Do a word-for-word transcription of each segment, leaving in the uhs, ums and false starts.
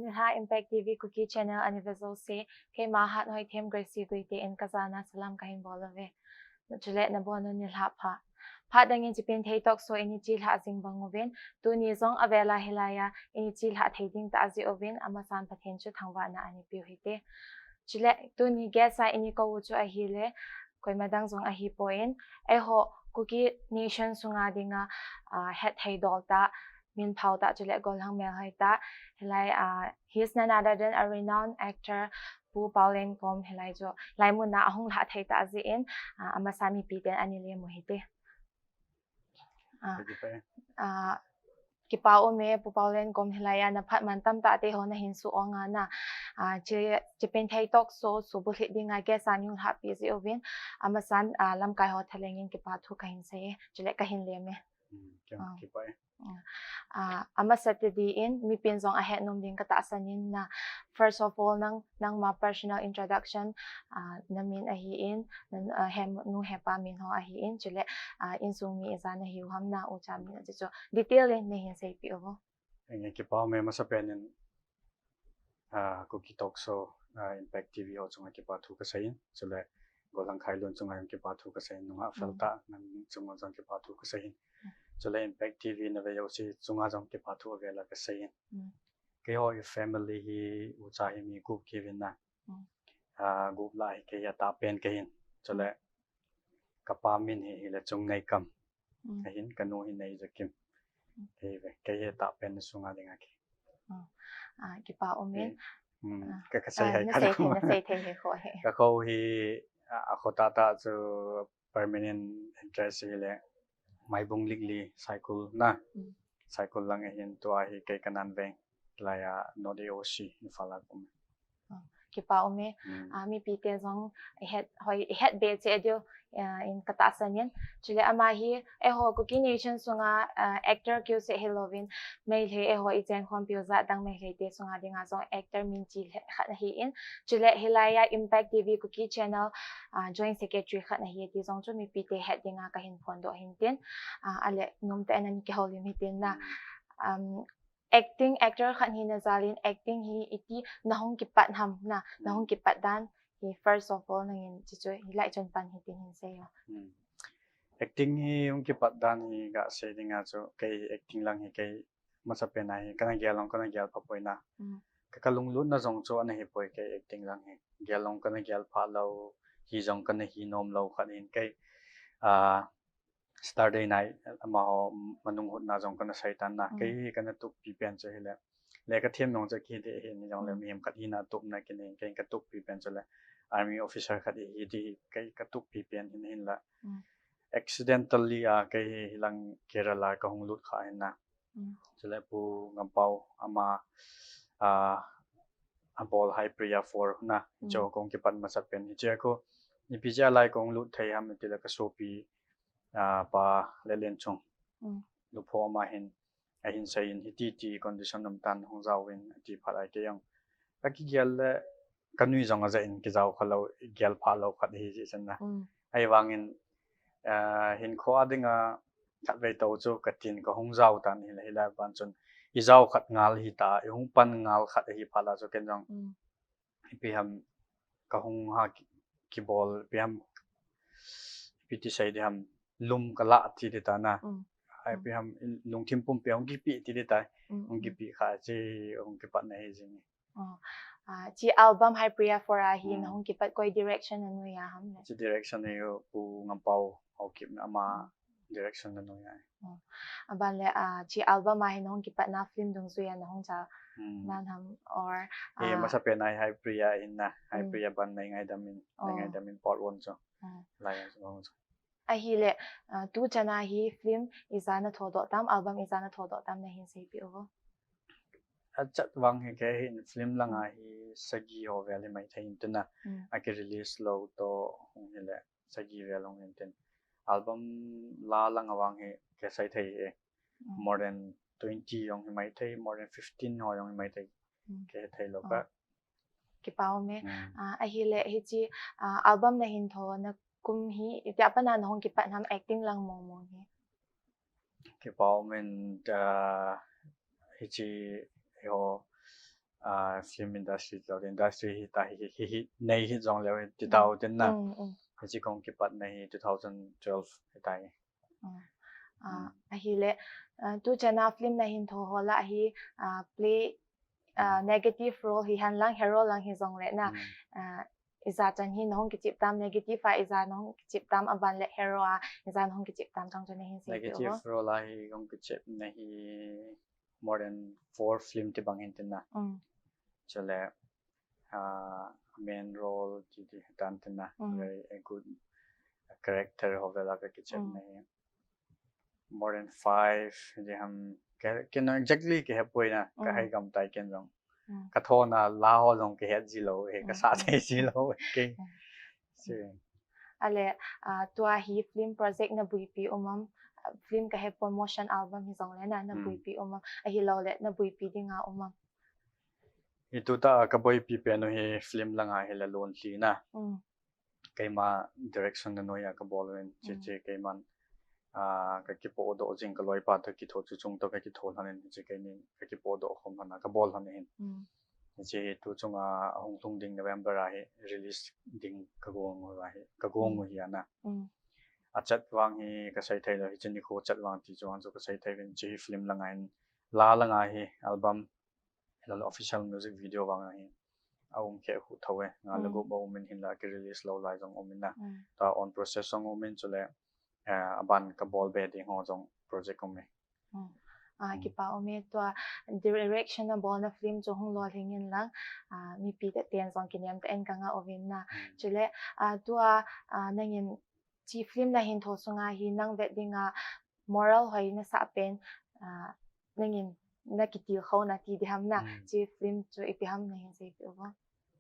Nilhah Impact T V Kuki Channel ana ve jouse, keima Hathoithem Gracie Guite in kajana salam kahin bol uve. Chule nabonun nilhah pha. Phat dangin Chipinthei Talk Show in ichelhah jing bang uvin, tuni jong avela hilaiya in ichelhah thei ding tah jeh uvin, amasan Pathen chu thangvahna ana peh u hite. Chule tuni guest a in ikou u chu ahile, koima dang jong ahipon, eiho Kuki Nation sunga dinga, ah, hetthei dol tah, min phao tah, chule gollhang melhoi tah, hilai, ah, he is none other than a renowned actor, Pu Paolenkom, hilai chu, hilai muna ahung lhah thei tah jeh in, ah, amasa mipiten ana lem u hite. Ah, Kipah e. ah, kipa ume, Pu Paolenkom, hilaiya naphat man tamtah te ho nahin suh ong ana. Ah, Chi, Chipinthei Talk Show subulhit dinga guest a nahung lhahpi jeh uvin, amasan, ah, lamkai ho thalheng in kipa thu kahin sei e, chule kahin lem e. Hmm, kei Ah. kipah e. Ah, amasa tah din, mipin jong ahet nom ding katahsan in na. First of all, nang, nangma personal introduction, ah, namin ahin, nang, ah, henu hepa min ho ahin, chule, ah, insung mi ijat nahiu ham na, ucha min ahi chu. Detail in nahin seipeh uvo. Nge, kipa ume, masapen in, ah, Kuki Talk Show, ah, Impact T V ho chunga kipa thu kasei in, chule gollhang Khailun chunga jong kipa thu kasei in, nungah fel Mm. tah, nang chunga jong kipa thu kasei in. Mm. Chule Impact T V nave jouse chunga jong kipa thu avela kasei in. Mm. Keiho i family hi ucha hi mi gup kahiuvin na. Mm. Ah, gup lah a hi kei atahpen kahin. Chule Mm. kapa min hi, hile Chungneikam. Mm. Ahin, kanu hi Neijakim. Mm. Kei ve, kei hi atahpen sunga dinga kei. Mm. Ah, kipa ume. Kei, mm, Ah. ka, kasei Ah, hai nasei khat thei, nasei thei hi kho hi. Kakou hi, ah, akho tahtah chu permanent address hile Maibung Likli Saikul na. Mm. Saikul lang ahin, tua hi kei kananveng. Laiya North A O C, Imphal a kaum. Oh, kipa ume. Hmm. Ah, mipite jong ihet, hoi, ihet be cheh diu, ah, in katahsan in. Chule ama hi, eiho Kuki Nation sunga, ah, actor kiu seh hilouvin, Meitei eiho ichenkhompiu jat dang Meitei te sunga dinga jong actor minchih le khat ahin. Chule hilaiya Impact T V Kuki Channel, ah, Joint Secretary khat ahi ti jong chu mipite het dinga kahin phondoh ahin tin. Ah, ale nomtah in ana kihoulim hitin na. Hmm. Um, acting actor khat hina jal in acting hi iti nahung kipat ham na, nahung Hmm. kipat dan hi first of all nangin chuchu hilai chun pan hitin hin seiyo. Hmm. Acting hi hung kipat dan hi kasei dinga chu kei acting lang hi kei masapen a hi kana gel jong kana gel pha poi na. Hmm. Ka, kalunglutna jong chu ana hipoi kei acting lang hi. Gel jong kana gel pha lou, hi jong kana hi nom lou khat hin kei, ah, Saturday night, amaho manung hutna jong kana seitan na. Hmm. Kei hi kana tuppi pen chu hile. Le kathem nung chu kiti hin jong le Hmm. mihem khat hina tupna kini kei katuppi pen chu le. Army officer khat hi ti kei katuppi pen hin hinla. Hmm. Accidentally a kei hi hilang Kerala kahung lut kha hin na. Hmm. Chule Pu Ngampao ama, ah, abol Haipriya four na. Hmm. Chu kahung kipat masapen. Hiche a khu, ipi jeh a lai kahung lut thei ham itile kasopi ah, Pa Letlenchung. Mm. Lupho ama hin, ahin seiyin hiti ti condition um tan hung jaovin ati phat a kei jong kakigel le kanui jong ajah in kijao khalou, gel phalou khat hi jeh chun na. Mm. Ahivangin, ah, hinkho a dinga khatvei tou chu katin kahung jao tan hile, hilai ban chun ijao khat ngal hita, ihung pan ngal khat ahi phat a chu ken jong Mm. ipi ham kahung ha ki, kibol, ipi ham, ipi ti sei di ham, lum kalah ti di ta na. Mm. Ai, Mm. ipi ham, lungthim pumpi hung kipe ti di ta. Mm, Hung mm. kipe kha chu, hung kipatna hi jing. Oh. Ah, chu album Haipriya four a hi Mm. nahung kipat koi direction nanoi a ham le? Chu direction hi Pu Ngampao Haokip na ama Mm. direction nanoi a. Oh. Aban le, ah, chu album a hi nahung kipatna film dungjui a nahung cha Mm. nan ham or, Eh, ah, masapen a hi Haipriya hin na, Mm. Haipriya ban Nei Ngaidam in, Nei Oh. Ngaidam in part one chu. Mm. Lai chu. Ahile, ah, tu chan a hi film ijat nathodoh tam, album ijat nathodoh tam nahin seipeh uvo. Achat vang hi kei hin film lang a Mm. hi sagi ho vel hi maithei in tin na. Mm. Aki release lou toh hung hile sagi vel hung hin tin. Album la lang a vang hi kasei thei e. Mm. More than twenty jong hi maithei, more than fifteen ho jong hi maithei. Mm. Kei thei lou Oh. ka. Kipa um e. Mm. Ah, ahile hiche, ah, album nahin thona kum hi, itia pat a nahung kipat ham acting lang mong mong hi? Kipa um in, ah, hiche ho, uh, film industry lo industry hi ta hi hi hi nei hi jong le ti tau tin na. Hichi kong kipat na hi two thousand twelve hi ta hi. Ahile tu chana film na hin tho ho la hi play negative role hi han lang hero lang hi jong le na. Ija chan hi nahung kichep tam negative a, ija nahung kichep tam aban le hero a, ija nahung kichep tam chang chun hin sei. Negative role a hi hung kichep na hi more than four film ti bang hin tin na. Chule uh, main role ti ti tan tin na. Very a good character ho vela ka kichep na hi. More than five, je ham, ke, ke no exactly ke hepoi na, ka hai gam tai ken jong. Ka tho na la ho jong ke het ji lo, he ka sa thei ji lo, ke. Ale, uh, tua hi film project na buipi umam, film ka he promotion album hi jong le na, na buipi umam, ahi lo le na buipi dinga umam. Hi tu ta ka buipi pe no hi film langa hi la lon li na. Keima direction na noi a ka bol uvin, che che keiman, uh, ka kipo do jing ka loi pa to kitho chu chung to ka kitho han in, che keini ka kipo do khom han ka bol han hin. Che tu chung a hung tung ding November a hi release ding ka gong u hi, ka gong u hi ana. A chat vang hi ka sai thei lo hi, che ni kho chat vang ti chu an chu ka sai thei vin, che film langa in la langa hi album, hello official music video vang hi a um khe khu tho e, nga le gup a um in hin la ki release lo lai jong um in na. Ta on process jong um in chule, uh, aban ka bol be ding ho jong project um e. Ah, kipa um e tua direction na bol na film chu hung lo hling in lang, ah, mipi te ten jong kiniam ta en ka nga uvin na. Chule, ah, tua, ah, nangin chi film na hin tho sunga hi nang vet dinga moral hoi na sa pen, ah, nangin na kitil kho na ti di ham na, chi film chu ipi ham na hin sei pi uvo.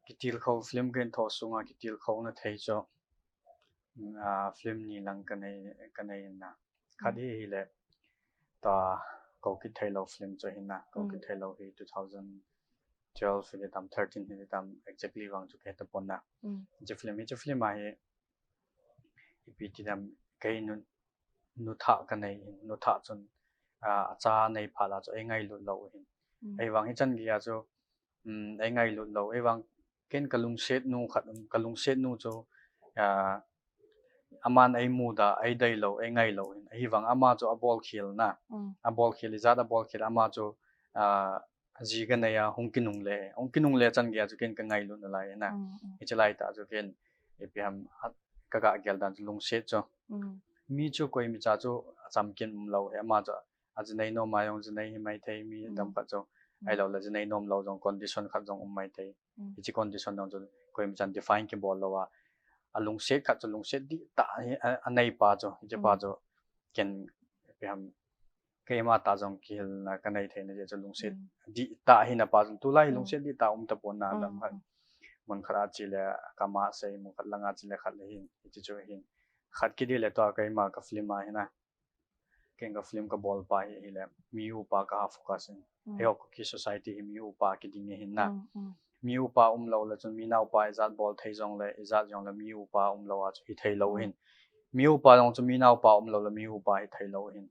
Kitil kho film ken tho sunga kitil kho na thei chu, ah, film ni lang ka nei, ka nei na. Khat hi hi le ta ko kit thei lo film chu hin na, ko kit thei lo hi two thousand twelve hi le tam, thirteen hi le tam, exactly vang chu ke ta pon na. Chi film hi, chi film a hi ipi ti dam, kei nu, nu tha ka nei hin, nu tha chun, ah, a cha nei pha la chu ei ngailut lo hin. Ei vang hi chan gei a chu, um, ei ngailut lo, ei vang ken ka lungset nu khat, um, ka lungset nu chu, ah, aman ei mu da, ei dei lo, ei ngai lo hin. Ei vang ama chu a bol khel na, a bol khel, ijat a bol khel, ama chu, ah, ji ka nei a, hung kinung le, hung kinung le chan gei a chu ken ka ngailut na lai na. Hichi lai ta chu ken, ipi ham, ka ga gel dan chu lungset chu. Mi chu koi mi cha chu a cham ken um lo he, ama chu a ji nei nom a jong ji nei hi mai thei, mi dam khat chu. Ai lo le ji nei nom lo jong condition khat jong um mai thei. Hichi condition jong chu koi mi chan define ki bol lo a. A lungset khat chu lungset di ta hi a, a nei pa chu, hichi pa chu ken, ipi ham, keima ta jong kihilna ka nei theina jeh chu lungset di ta hi na pa jong tulai lungset di ta um ta pon na dam khat. Mun khat a chi le kama sei, mun khat langa chi le khat le hin, hichi chu hin. Khat ki di le tua keima ka film a hi na. Ken ka film ka bol pa hi, hi le mi upa ka ha focus in. He ho ki society hi mi upa ki ding hi na. Mi upa um lo le chun mi naupa ijat bol thei jong le, ijat jong le mi upa um lo a chu hi thei lo hin. Mi upa jong chu mi naupa um lo le mi upa hi thei lo hin.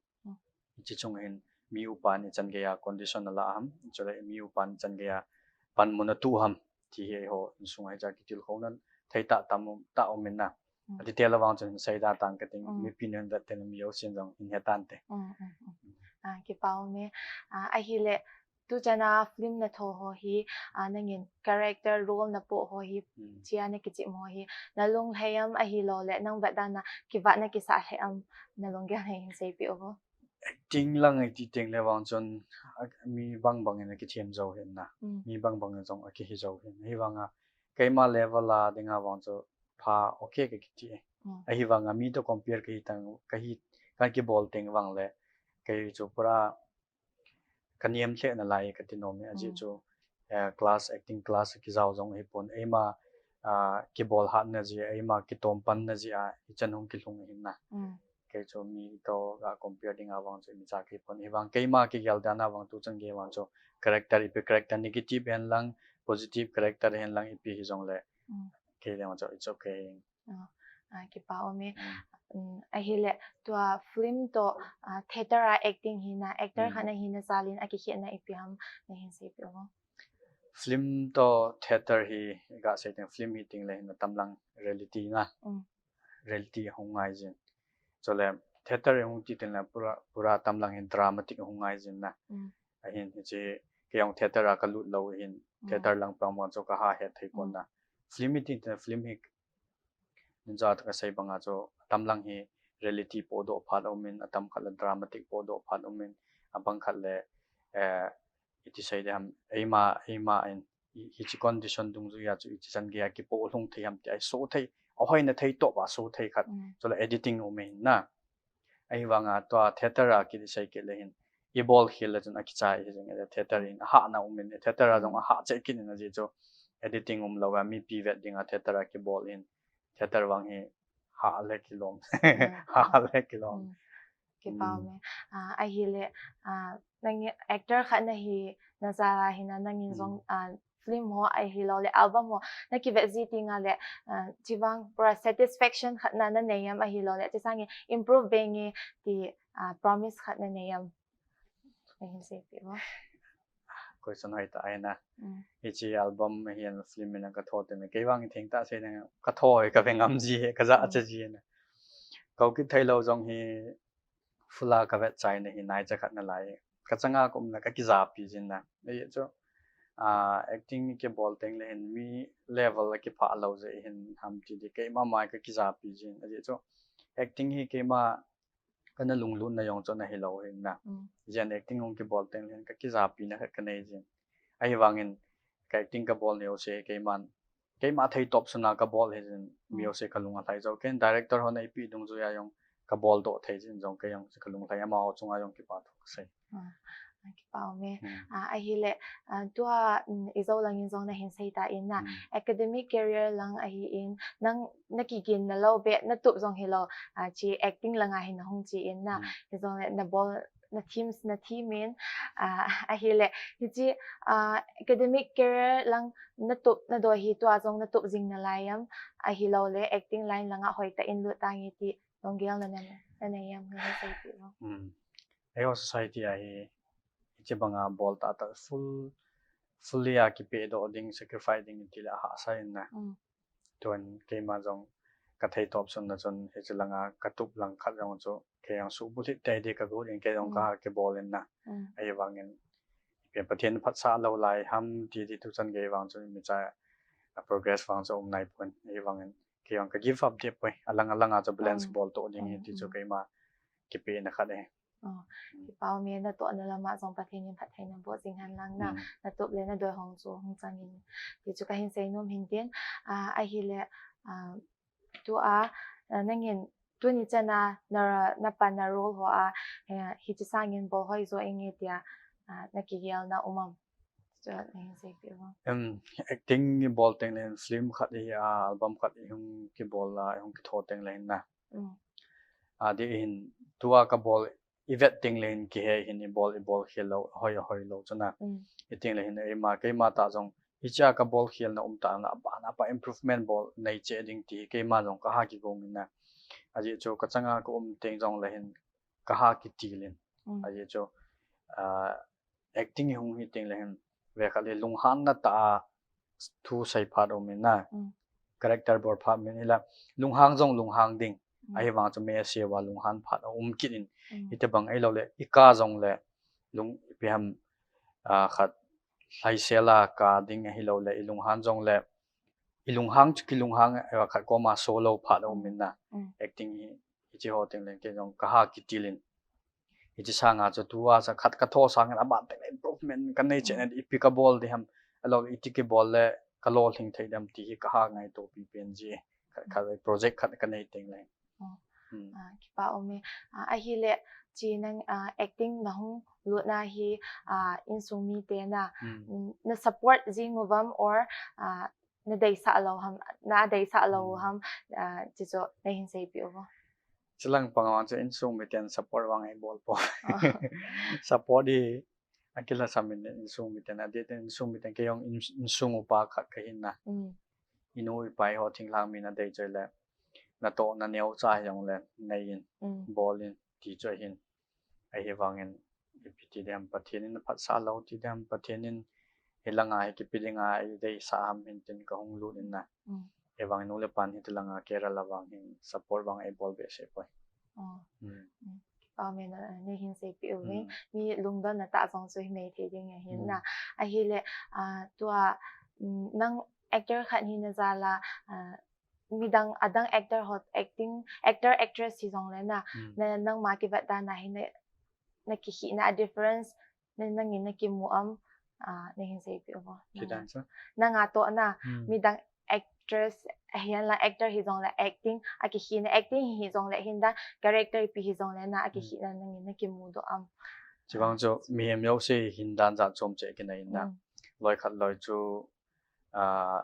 Chi chung hin mi upa ni chan gei a condition a la ham, chule mi upa ni chan gei a panmun a tu ham, ti hi ho insung a hi cha kitil kho na thei ta tam, ta um in na. A ti te la vang chun sei da tang ka ting, mipi nen da te mi yo sin jong in he tan te. Ah, kipa um e. Ah, ahi le tu chana film na tho ho hi, ah, nangin character role na po ho hi, chia na kichim ho hi, na lung lhei am ahi lo le, nang vet dan na kivat na kisa lhei am na lunggel hin sei pi uvo. Acting lang i ti teng le vang chun, a, mi bang bang in a kithem jo hin na. Mi bang bang in jong a kihi jo hin. Hi vang a, keima level a ding a vang chu pha okay ka kiti e. Ahi vang a mi to compare ka hi tang, ka hi, ka kibol teng vang le, kei chu pura ka niam lheh na lai ka ti nom e, a jeh chu, eh, class, acting class kijao jong hi pon, eima, ah, kibol hat na jeh, eima kitom pan na jeh a, i chan hung kilhung hin na. Kei chu mi to ga compare ding a vang chu mi cha ki pon. Hi vang keima kigel dan a vang tu chan gei vang chu character ipi character negative hen lang, positive character hen lang ipi hi jong le. Kei le vang chu it's okay. Ah, ah, kipa um e. Um, ahi le tua film to, ah, theater a acting hi na, actor khat na hi na jal in a kikhet na ipi ham na hin sei pi uvo. Film to theater hi, ga sei teng film hi teng le hin atam lang reality na. Mm. Reality hung ngai jin. Chule theater hung ti teng le pura, pura tam lang hin dramatic hung ngai jin na. Mm. Ahin hiche kei jong theater a ka lut lou hin, mm, theater lang pang mo chu ka ha het thei pon na. Film hi ti teng film hi ninja ta ka sei banga chu atam lang hi reality po doh phat um in, atam khat le dramatic po doh phat um in, abang khat le, eh, iti sei de ham, eima, eima in, hi, hichi condition dungjuia chu iti chan geiya kipo lhung thei ham ti a so thei, ahoina thei toh ba so thei khat, mm, chule editing um in na. Ahivanga tua theater a kiti sei kit le hin, i bol khel le chun akichai hi jing e, theater in ahahna um in, theater a jong, mm, ahah cheh kit in ajeh chu editing um lou a, mipi vet dinga theater a kibol in, theater vang hi ha le kilom. Mm. Ha le kilom. Mm. Kipah um e. Ah, ahile, ah, nangin actor khat nahi na jal a hin a, nangin jong, ah, film ho ahilou le album ho na kivet ji teng le, ah, chivang pura satisfaction khat na, na nei am ahilou le, chi sangin improve beng e ti, ah, promise khat na nei am? Nahin seipeh vo. Question hoi tah ahi na. Mm. Hichi album hi an film in ka tho teng le, kei vang theng tah sei na ka tho e, ka ve ngam ji e, ka ja, mm, cha ji e na. Kau kithei lou jong hi full a ka vet chai na hi nai cha khat na lai. Ka changa ka um na ka kijapi jin na. Ajeh chu, ah, acting kibol teng le hin mi level a kiphah lou jeh hin ham ti di keima mai ka kijapi jin. Ajeh chu acting hi keima kana lunglut na jong chu na hilou hin na. Mm. Jen acting hung kibol teng le hin ka kijapi na khat ka nei jin. Ahivangin ka acting ka bol neo se keiman, keima thei top suna ka bol hi jin, mm, mi ho se ka lung alhai jo. Ken director ho na ipi dungjuia jong ka bol doh thei jin jong kei jong ka lung alhai, amaho chunga jong kipa thu ka sei. Ah, kipah um e. Hmm. Ah, ahile, ah, tua, mm, i jou langin jong nahin sei tan na. Hmm. Academic career lang ahin, nang na kigin na lou be, na tup jong hilou, ah, chi acting langa hin na hung chi in na. Hmm. Hijong le na bol, na themes, na them in, ah, ahile, hichi, ah, academic career lang na tup, na doi hi tua jong na tup jing na lai am, ahilou le acting line langa hoi tah in lut tange ti lunggel na, na, na nei am, nahin seipeh vo. Hmm. Eiho society a hi, hichi banga bol tah tah full, fully a kipeh doh ding, sacrifice ding ti le ahahsa in na. Mm. Tun keima jong ka thei top sun na chun hichi langa ka tup lang khat jong chu kei jong subulhit tei di ka got in kei jong, mm, ka kibol in na. Mm. Ahivangin pen Pathen phatsah lou lai ham ti di tu chan gei vang chu mi cha a progress vang chu um nai pon. Ahivangin kei jong ka give up deh poi. Alang alang a chu balance, mm, bol toh ding hi, mm, ti chu, mm, keima kipehna khat ahi. Oh, mm, kipah um e, na tohna lama jong Pathen in phattheina boh jing hen lang na. Mm. Na tup le na doi hong chu hung chang in. Ti chu kahin sei nom hin tin. Ah, ahile, ah, tua, ah, nangin tuni chan a na, na pan na role ho a, eh, hichi sangin bol hoi jo inge tia, ah, na kigel na um am? Chu nahin seipeh vo. Em, acting i bol teng le film khat hi a, album khat i hung kibol a, i hung kitho teng le hin na. Mm. Adeh hin tua ka bol i vet teng le hin kihe hin i bol, i bol khel lou, hoi, hoi lou chu na. Mm. I teng le hin eima, keima tah jong hichia ka bol khel na um tah na, apa, apa improvement bol nei cheh ding ti keima jong ka ha kigong in na. Ajeh chu ka changa ka um teng jong le hin ka ha kitil in. Mm. Ajeh chu, ah, acting i hung hi teng le hin, vekhat le lunghanna tah a thu sei phat um in na. Mm. Character bol phat um in, ila lunghang jong lunghang ding. Mm. Ahivang chu mi a se uva lunghan phat a um kit in. Mm. Hiti bang ahilou le, i ka jong le lung ipi ham, ah, khat lhaisel a ka ding ahilou le, i lunghan jong le, i lunghang chu kilunghang, eh, khat koma so lou phat a um in na. Mm. Acting hi, hichi ho teng le kei jong ka ha kitil in. Hichi sanga chu tua sa khat ka tho sangin aban teng le improvement ka nei cheh na, mm, ipi ka bol di ham, ahilou le iti kibol le ka lolhing thei dem ti hi ka ha ngaito pipen ji. Khat, khat project khat ka nei teng le. Oh. Hmm. Ah, kipah um e. Ah, ahile chi nang, ah, acting na hung lut na hi, ah, insung mite na, hmm, mm, na support jing uvam or, ah, na deisah lou ham, na deisah lou, hmm, ham, ah, chi chu nahin seipeh uvo. Chilang pang vang chu insung miten support vang ei bol po. Oh. Support hi akilhasam in, insung miten, adeh teng insung miten, kei jong in, insung upa khat ka hin na. Mm. I nu i pa ho thinglhang mi na dei choi le, na toh na neo cha jong le nei in, mm, bol in ti choi hin. Ahivangin ipi ti dem, Pathen in phatsah lou ti dem, Pathen in hilanga hi kipe dinga idei sa ham hin tin kahung lut in na. Mm. Evang nu le pan hiti langa Kerala vang hin support vang eibol behseh poi. Oh. Mm. Mm. Kipah me na, nei hin seipeh uvin. Mm. Mi lungdon na tah jong chu himai thei ding ahin na. Mm. Ahile, ah, tua, mm, nang actor khat hina jal a, ah, midang, adang actor ho acting, actor actress hijongle na, mm, na, nangma kivet dan a hi na, na kihina a difference, na, nangin na kimu am, ah, nei hin seipeh uvo. Kidan sa? Nanga toh na, mm, midang actress, ahin la actor hijongle acting, akihina acting hijongle hindan, character ipi hijongle na, akihina nangin na kimu doh am. Chuvang chu, mihem jouse hindan jat chom cheh kinei na. Mm. Loi khat loi chu, ah,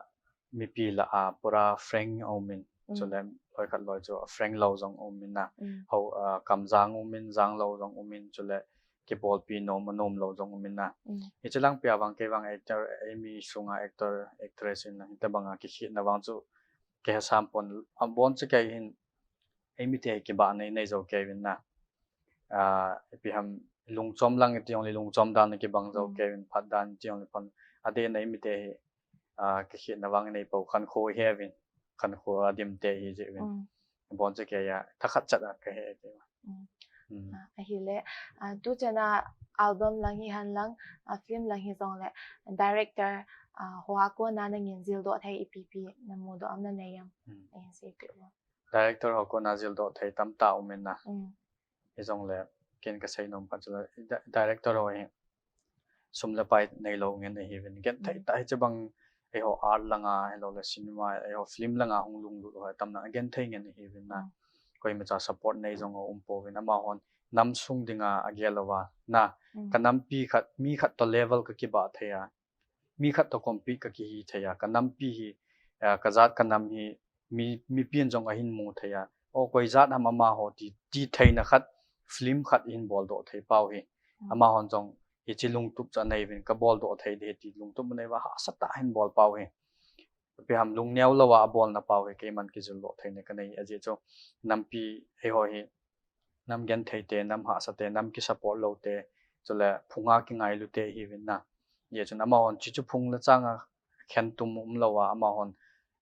mipi lah a pura frank aumin. Mm. Chule loi khat loi chu frank lou jong aumin na. Mm. Ho, ah, kamjang aumin, jang lou jong aumin. Chule kibolpi nom, nom lou jong aumin na. Mm. Hiche lang pia vang kei vang actor, eimi sunga actor, actress in na. Hita banga kihina vang chu kei hasam pon, abon chu kei hin eimi te kibah nei, nei jou kei uvin na. Ah, ipi ham lungchom lang iti jong le lungchom dan kibang jou, mm, kei uvin, phat dan iti jong le phat. Adeh in eimi te hi, ah, kihina vang nei pou khankho he uvin, khankho adim te hi jeh uvin. Mm. Abon chu kei a, thakhat chat a kahe kei. Mm. Mm. Ah, ahile, ah, tuchan a album lang hihen lang, ah, film lang hijongle, director, ah, hoa kona nangin jildoh thei ipi ipi namu doh am, nanei am? Mm. Nei hin seipeh uvo. Director ho kona jildoh thei tamtah aumin na. Mm. Hijongle, ken kasei nom khat chu la, di-, director ho hi sum le pai neilou ngen ahiuvin. Genthei, mm, tah hiche bang eiho art langa, hilou le cinema, eiho film langa hung lunglut ho atam na, genthei ngen ahiuvin na. Mm. Koimacha support nei jong aum pouvin, amahon nam sung dinga agel uva na. Mm. Ka nampi khat, mi khat toh level kakibah thei a, mi khat toh compete kakihi thei a, ka nampi hi, ah, ka jat ka nam hi mi, mipin jong ahin mu thei a. O, koi jat ham amaho ti, ti theina khat, film khat ihin boldoh thei pau hi. Mm. Amahon jong hiche lungtup chu anei uvin, kaboldoh thei ding ahi ti lungtup anei uva, hahsa tah a ahin bol pau hi. Ipi ham lungneo louva abolna pau hi keiman kijildoh theina kanei, ajeh chu nampi eiho hi nam genthei te, nam hahsa te, nam kisupport lou te, chule phunga kingailu te ihiuvin na. Hijeh chun amahon hichu phung le changa khentum umlouva, amahon,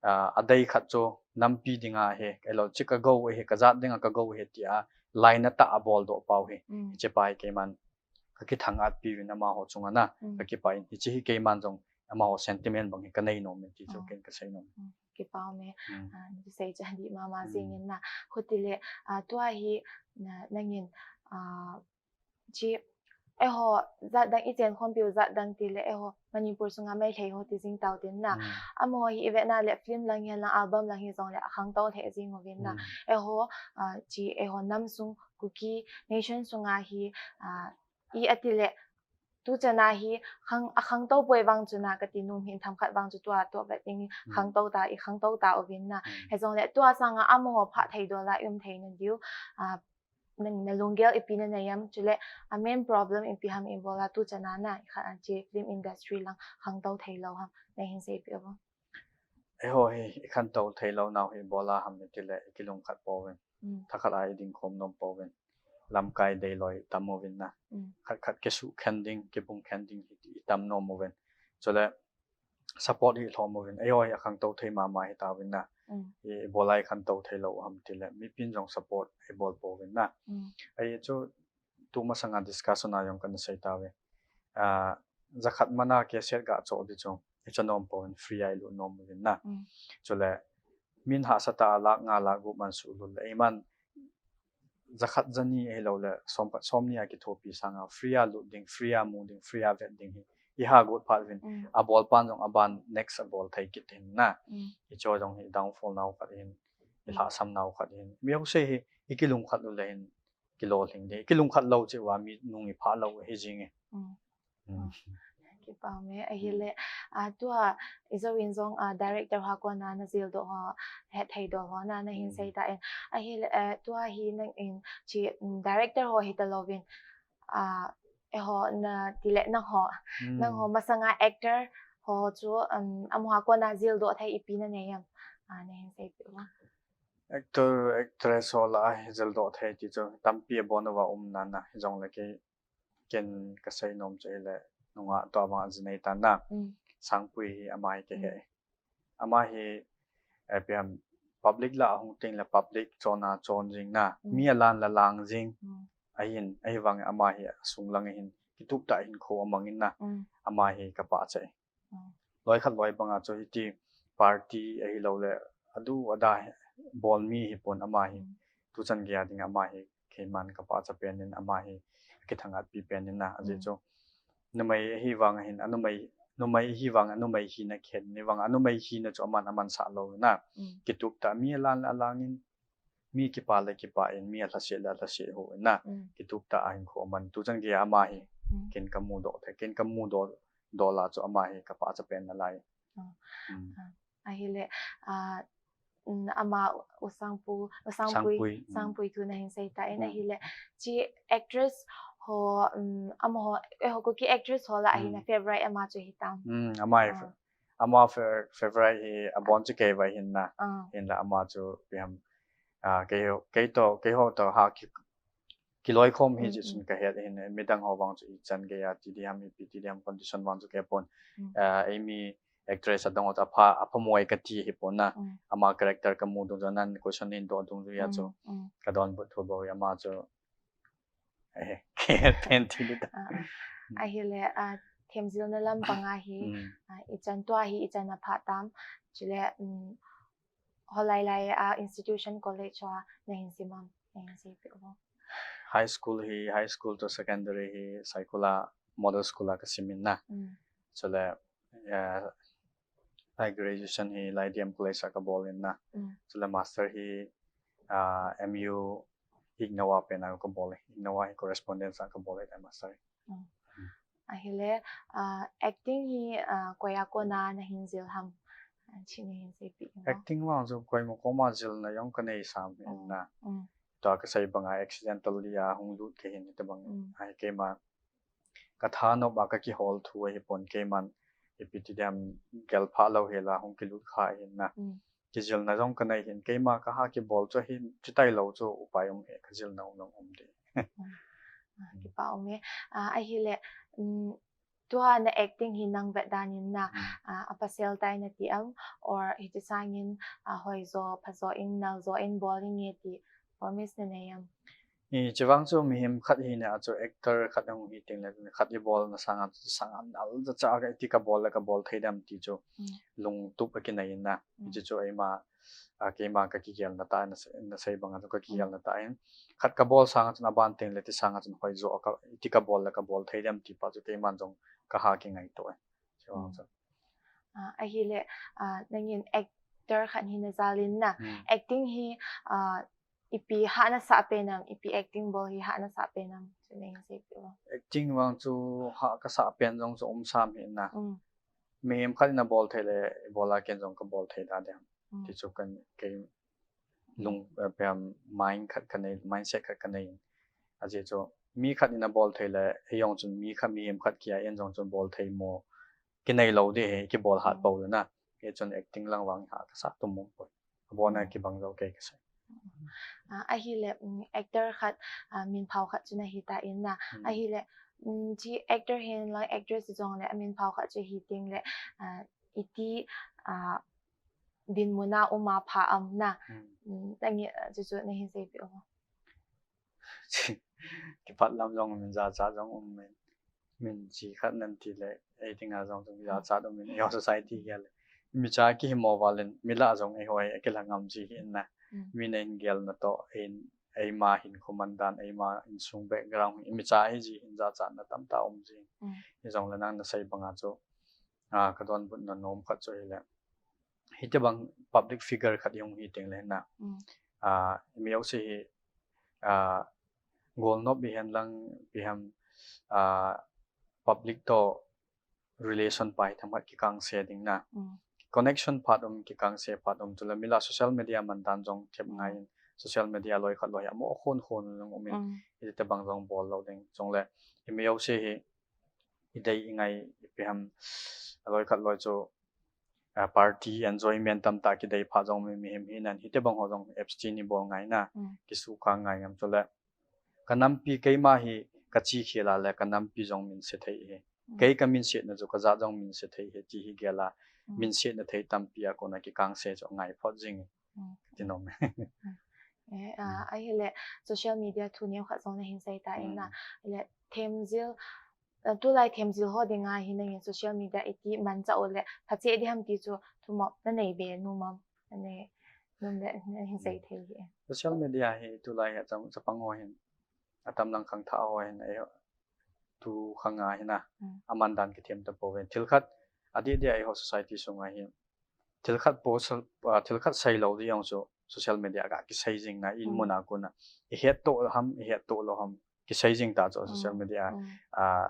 ah, adei khat chu nampi dinga hi, hilou, hiche ka gou ahi, ka jat dinga ka gou ahi tia, laina tah a aboldoh pau hi. Mm. Hiche pa hi keiman kakithang-at piuvin amaho chunga na, mm, kakipah in, hiche hi keiman jong amaho sentiment bang hi kanei nom in ti chu, ah, ken kasei nom. Mm. Kipah me, mm, ah, nei sei chu adih mama, mm, jing in na. Hiti le, ah, tua hi, na, nangin, ah, hiche, eiho, jat dang ichen khompiu jat dang tile, eiho, Manipur sunga Meitei ho ti jing tau tin na. Mm. Amaho hi ivet na le film lang hihen lang album lang hijongle akhangtou lheh jing uvin na. Mm. Eiho, ah, hiche, eiho nam sung Kuki Nation sunga hi, ah, i ati le, tuchan a hi khang, akhangtou poi vang chu na kati nom hin, themkhat vang chu tua toh vet ding, mm, khangtou ta, ikhangtou tauvin na. Mm. Hijongle tua sanga amaho phah thei dol a i um theina diu, ah, na, na lunggel ipi nanei am, chule a main problem ipi ham ibola tuchan a na, i kha, hiche film industry lang khangtou thei lou ham, nei hin seipeh uvo. Eiho hi ikhangtou thei lou nau hi ibola ham itile ikilungkhat pouvin. Mm. Thakhat a iding khom nom pouvin. Lamkai deilou itam uvin na. Mm. Khat khat kisuh khen ding, kibung khen ding hi itam nom uvin. Chule support hi lhom uvin. Eiho hi akhangtou thei mama hitauvin na. Mm. I, ibola ikhangtou thei lou ham tile mipin jong support ibol pouvin na. Mm. Ahi chu tu masanga discussion a jong kana sei tauve. Ah, jakhat mana cassette ga choh ding chu icha nom pouvin, free a ilut nom uvin na. Mm. Chule min hahsa tah a lakh nga lakh gup man suh lut le, eiman jakhat jani ahilou le som khat somni a kithopi sanga free a lut ding, free a mu ding, free a vet ding hi iha got phat uvin, mm, abol pan jong aban next abol thei kit hin na. Mm. Hicho jong hi downfall nau khat hin, ilhahsam nau khat hin. Mi jouse hi ikilungkhat u le hin kilolhing ding. Ikilungkhat lou cheh uva mi nung iphah lou ahi jing e. Mm. Mm. Kipah me, ahile, ah, tua, ijou in jong, ah, director ho a kona najildoh ho, hethei doh ho na, nahin, mm, sei tan. Ahile, eh, tua hi nangin, hiche, mm, director ho hitalouvin, ah, eiho nati le nangho, mm, nangho masanga actor ho chu, um, amaho a kona jildoh thei ipi nanei am? Ah, nahin seipeh uva. Actor, actress ho lah a hi jildoh thei ti chu tampi abon uva um nana, hijongle kei, ken kasei nom chu hile, nunga tua bang ajinei tan na. Mm. Sangpui hi ama hi kahe. Mm. Ama hi, eh, ipi ham, public lah a hung teng le public chon a chon jing na. Mm. Mi alan la lang jing. Mm. Ahin, ahivang ama hi asung lang ahin. Kitup tah hinkho amang in na. Mm. Ama hi kapah chai. Mm. Loi khat loi banga chu hiti party ahilou le adu ada bol mi hipon ama hi. Mm. Tuchan gei a ding ama hi keiman kapah cha pen in ama hi kithanghat pi pen in na ajeh chu. Mm. Numei ahivang ahin anumei, numei ahivang anumei hina khen ni vang anumei hina chu aman aman sah lou na. Mm. Kitup tah mi alan la lang in mi kipah le kipah in, mi alhaset le alhaset ho in na. Mm. Kitup tah a hinkho aman tuchan gei a ama hi. Mm. Ken kamu doh thei, ken kamu doh, doh la chu ama hi kapah cha pen nalai. Oh. Mm. Ah, ahile, ah, mm, ama u Sangpu, u Sangpui, Sangpui, mm. Sangpui thu nahin sei tan. Mm. Ahile, chi actress ho, mm, amaho, eh, ho Kuki actress ho lah a hi na, mm, favorite ama chu hitam. Mm, ama hi, ah, fa-, ama fa-, favorite hi abon chu kei va hin na. Ah. Hinla ama chu ipi ham, ah, kei ho, kei to, keiho to ha ki, kiloikhom hi, mm, jeh chun, mm, kahet hin, midang ho vang chu ichan gei a ti diham, ipi ti diham condition vang chu kahepon. Mm. Ah, eimi actress adang ho chu apha, apha moi kati hipon na. Mm. Ama character kamu dungjuiya nan question hin doh dungjuiya chu. Mm, mm. Kadonbut thu bou hi ama chu. Eh, kahet pen ti ding ta. Ah, ah. Mm. Ahile, ah, themjilna lam banga hi, mm, ah, ichan tua hi, ichan apha tam. Chule, mm, Holai lai a institution college ho nahin sim am, nahin seipeh u. High school hi, high school to secondary hi Saikul a model school a kasim in na. Mm. Chule, eh, lai graduation hi lai D M College a kabol in na. Mm. Chule master hi, ah, M U IGNOU a pen a kabol e. IGNOU a hi correspondence a kabol e, master hi. Mm. Mm. Ahile, ah, acting hi, ah, koi a kona nahin jil ham? Ah, chi nahin seipeh u. Acting vang chu koima koma jilna jong kanei sam in na. Mm. Tua kasei banga accidentally a hung lut kahin, hitobang. Mm. Ahi keima kathanop a kakihol thu ahipon, keiman ipi ti diham, gelphah lou hel a hung kilut kha ahin na. Mm. Kijilna jong kanei hin, keima kaha kibol chu ahin, chuti lou chu upai um e, kajilna um jong um ding. Mm. Ah, mm, kipa um e. Ah, ahile, mm, tua na acting hi nang vet dan in na, mm, ah, apasel tai nati am, or hiti sangin, ah, hoijo, phajo in, naljo in bol inge ti promise nanei am? Hiche vang chu mihem khat hina a chu actor khat hung hi teng le khat ibolna sanga chu sanga naljacha a iti kabol le kabol thei dem ti chu, mm, lungtup akinei in na. Mm. Hiche chu eima, a, keima kakigelna tah in, nasei banga chu kakigelna, mm, tah in. Khat kabol sanga chun aban teng le ti sanga chun hoijo a ka, iti kabol le kabol thei dem ti pa chu keiman jong kaha kingaito e. Hiche vang chu. Mm. Ah, ahile, ah, nangin actor khat hina jal in na. Mm. Acting hi, ah, ipi hah nasah pen am, ipi acting bol hi hah nasah pen am, chu nahin seipeh u. Acting vang chu hah kasah pen jong chu um sam hi na. Mm. Mihem khat in abol thei le, ibol a ken jong kabol thei da ding. Mm. Ti chu kan, kei lung, eh, ipi ham, mind khat kanei, mindset khat kanei. Ajeh chu mi khat in abol thei le, ei jong chun mi khat, mihem khat kia en jong chun bol thei mo kinei lou ding ahi, kibol hat, mm, pou le na. Hichun acting lang vang hah kasah tum um poi. Abon a, mm, kibang jou kei kasei. Ah, ahile, mm, actor khat, ah, minphao khat chu nahi tan na. Mm. Ahile, mm, chi actor hen lang actress jong le, aminphao khat chu hi teng le, ah, iti, ah, dinmun a um a pha am na. Mm. Mm, nangin, ah, chuchu nahin seipeh u. Kipah lam jong um in, jachat jong um in. Min chi khat nan ti le, ei dinga jong chu, mm, jachat um in, eiho society gel le. Micha kihimo val in, mi lah jong eiho hi akilah ngam ji hi in na. Mm. Min ahin gelna toh, ahin, eima hinkho man dan, eima insung background, micha hi ji hin jachatna tamtah um ji. Mm. Hijong le nang nasei banga chu, ah, kadonbutna nom khat chu hile. Hitobang public figure khat ihung hi teng le na. Mm. Ah, mi jouse hi, ah, golnop ihen lang ipi ham, ah, public toh relation pai themkhat kikangse ding na. Mm. Connection phat um, kikangse phat um, chule mi lah social media man dan jong thep, mm, ngai in, social media loi khat loi hi amo khon khon jong um in, mm, hitobang jong bol lou ding. Chule, mi jouse hi, idei ingai ipi ham, loi khat loi chu, ah, party enjoyment tamtah kidei phat jong mi, mihem hi nan, hitobang ho jong Epstein ibol ngai na, mm, kisukhang ngai ngam chule. Kanampi keima hi kachi khel a le kanampi jong min se thei hi. Mm. Kei kaminsetna chu kajat jong minse thei ahi ti hi gel a, mm, minsetna thei tampi a kona kikangse chu angai phot jing e. Mm. Ti nom e. Mm. Eh, ah, mm, ahile social media thu neokhat jong nahin sei tan na. Mm. Ahile themjil, ah, tulai themjil ho dinga hi nangin social media iti manchah u le phache ding ham ti chu thumop nanei be nom am? Nanei nom le nahin sei, mm, thei hi. Social media hi tulai hi achang, chapang ho hin, atam lang khangthah ho hin, eh, tu khang a hin a, mm, aman dan kithem tapouve. Thil khat, adeh deh a eiho society sunga hi, thil khat post, ah, thil khat sei lou ding jong chu social media a ga kisei jing na, in, mm, mun a kona ihet to ham, ihet to lou ham, kisei jing ta chu social, mm, media. Mm. Ah,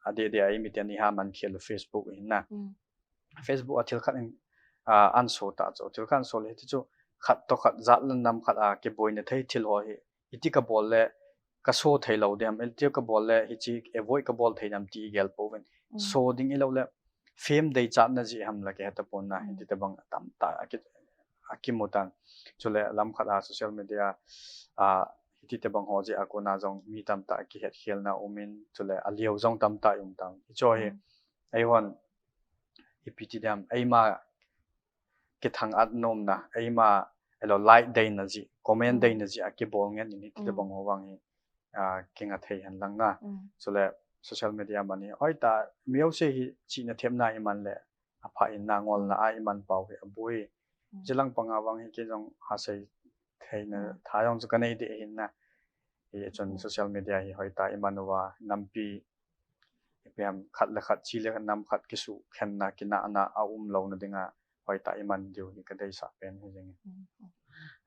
adeh deh a imiten iha man khel u Facebook hin na. Mm. Facebook a thil khat in, ah, ahin so ta chu, thil khat ahin so le hiti chu khat toh khat jat le nam khat a kiboina thei thil ho hi iti kabol le kaso thei lou ding ham, iti kabol le hichi avoid kabol thei ding ham ti igel pouvin. Mm. So ding ilou le fame deichatna jeh ham la kihe tapon na, mm, hiti tobang tamtah aki, akimu tan. Chule lam khat a social media a hiti tobang ho jeh a kona jong mi tamtah kihetkhelna um in, chule aliu jong tamtah i um tan. Hicho hi, mm, eihon ipi ti ding ham, eima kithang-at nomna, eima, elo, like deina jeh, comment, mm, deina jeh a kibol ngen in hiti, mm, tobang ho vang hi, ah, kinga thei hen lang na. Mm. Chule social media man hi hoitah, mi jouse hi chihna themna iman le apha in na, ngolna a iman pau hi aboi. Mm. Hiche lang panga vang hi kei jong hasei theina, mm, tha jong chu kanei deh hin na. Hichun, mm, social media hi hoitah iman uva, nampi ipi ham, khat le khat, chi le nam khat kisukhenna, kinahna aum louna dinga hoitah iman diu hi kadeisah pen hi jeng e. Mm, mm.